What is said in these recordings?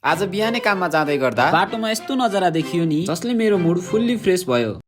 आज बिहानै काममा जाँदै गर्दा बाटोमा यस्तो नजारा देखियो नि जसले मेरो मुड फुल्ली फ्रेश भयो।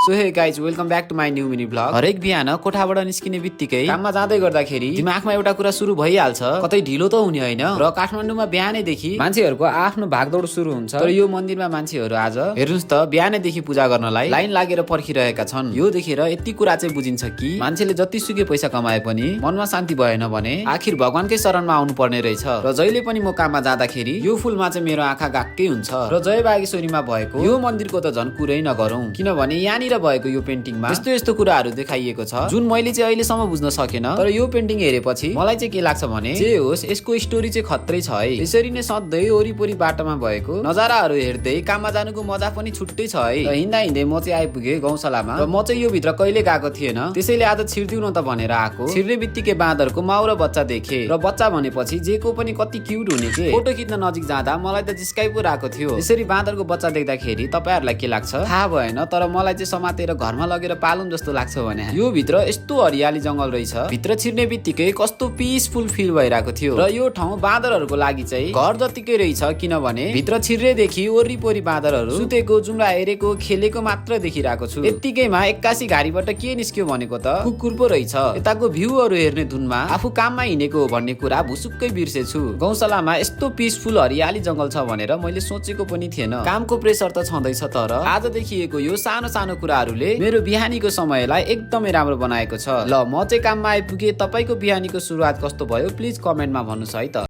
So hey guys welcome back to my new mini vlog. हरेक बिहान कोठाबाट निस्किने बित्तिकै काममा जाँदै गर्दाखेरि दिमागमा एउटा कुरा सुरु भइहाल्छ, कतै ढिलो त हुने होइन। र काठमाडौँमा बिहानैदेखि मान्छेहरूको आफ्नो भागदौड सुरु हुन्छ। तर यो मन्दिरमा मान्छेहरू आज हेर्नुस् त बिहानैदेखि पूजा गर्नलाई लाइन लागेर पर्खिरहेका छन्। यो देखेर यति कुरा चाहिँ बुझिन्छ कि मान्छेले जतिसुकै पैसा कमाए पनि मनमा शान्ति भएन भने आखिर भगवानकै शरणमा आउनु पर्ने रहेछ। र जहिले पनि म काममा जाँदाखेरि यो फुलमा चाहिँ मेरो आँखा गाक्कै हुन्छ। र जय बागेश्वरीमा भएको यो मन्दिरको त झन् कुरै नगरौँ, किनभने यहाँनिर भएको यो पेन्टिङमा यस्तो यस्तो कुराहरू देखाइएको छ जुन मैले चाहिँ अहिलेसम्म बुझ्न सकेन। तर यो पेन्टिङ हेरेपछि मलाई चाहिँ के लाग्छ भने जे होस् यसको स्टोरी चाहिँ खत्रै छ है। यसरी नै सधैँ वरिपरि बाटोमा भएको नजाराहरू हेर्दै काममा जानुको मजा पनि छुट्टै छ है। र हिँड्दा हिँड्दै म चाहिँ आइपुगेँ गौशालामा। र म चाहिँ यो भित्र कहिले गएको थिएन, त्यसैले आज छिर्दिउ न त भनेर आएको। छिर्ने बित्तिकै बाँदरको माउ र बच्चा देखे। र बच्चा भनेपछि जेको पनि कति क्युट हुने के। फोटो खिच्न नजिक जाँदा मलाई त जिस्काइ पो आएको थियो। यसरी बाँदरको बच्चा देख्दाखेरि तपाईहरुलाई के लाग्छ थाहा भएन, तर मलाई चाहिँ समातेर घरमा लगेर पालौं जस्तो लाग्छ भने। यो भित्र यस्तो हरियाली जंगल रहेछ, भित्र छिर्ने बित्तिकै कस्तो पिसफुल फिल भइरहेको थियो। र यो ठाउँ बाँदरहरूको लागि चाहिँ घर जतिकै रहेछ, किनभने भित्र छिर्नेदेखि वरिपरि बाँदरहरू सुतेको, जुम्रा हेरेको, खेलेको मात्र देखिरहेको छु। यतिकैमा 81 घारीबाट के निस्क्यो भनेको त कुकुर पो रहेछ। यताको भ्यूहरू हेर्ने धुनमा आफू काममा हिँडेको हो भन्ने कुरा भुसुक्कै बिर्सेछु। गौशालामा यस्तो पिसफुल हरियाली जंगल छ भनेर मैले सोचेको पनि थिएन। कामको प्रेसर त छँदैछ, तर आज देखिएको यो सानो सानो कुराहरूले मेरो बिहानीको समयलाई एकदमै राम्रो बनाएको छ। ल म चाहिँ काममा आइपुगे। तपाईको बिहानीको सुरुवात कस्तो भयो प्लिज कमेन्टमा भन्नुस् है त।